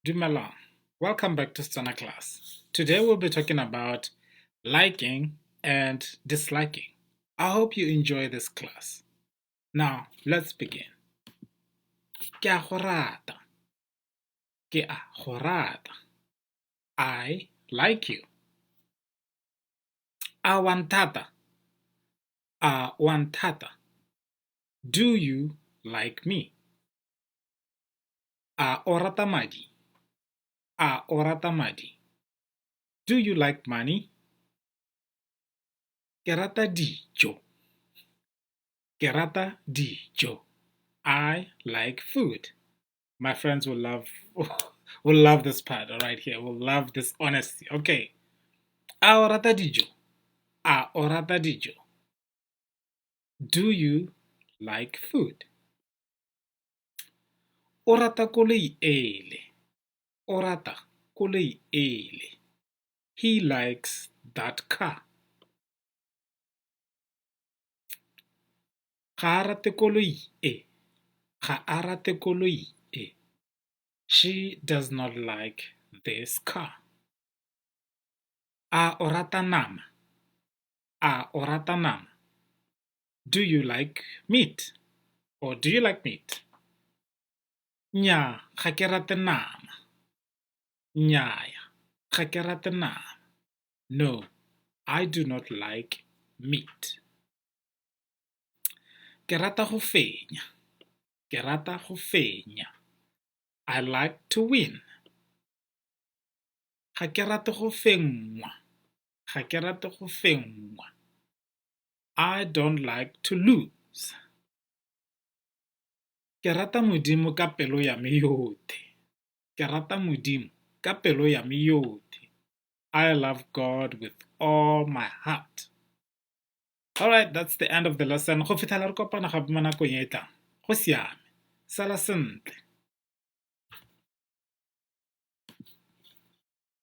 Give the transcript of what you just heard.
Dumelang. Welcome back to Setswana class. Today we'll be talking about liking and disliking. I hope you enjoy this class. Now, let's begin. Ke a go rata. Ke a go rata. I like you. A wa nthata? A wa nthata? Do you like me? A o rata madi? A o rata madi? Do you like money? Ke rata dijo. Ke rata dijo. I like food. My friends will love this part right here. Will love this honesty. Okay. A o rata dijo? A o rata dijo? Do you like food? O rata koloi ele. O rata koloi ele. He likes that car. Ga a rate koloi e. Ga a rate koloi e. She does not like this car. A o rata nama? A o rata nama? Do you like meat? Or do you like meat? Nnyaa, ga ke rate nama. Nnyaa, ga ke rate nama. No, I do not like meat. Ke rata go fenya. Ke rata go fenya. I like to win. Ga ke rate go fenngwa. Ga ke rate go fenngwa. I don't like to lose. Ke rata Modimo ka pelo ya me yotlhe. Ke rata Modimo ka pelo ya me yotlhe. I love God with all my heart. All right, that's the end of the lesson. Go fitlhela re kopana gape mo nakong e e tlang. Go siame. Sala sentle.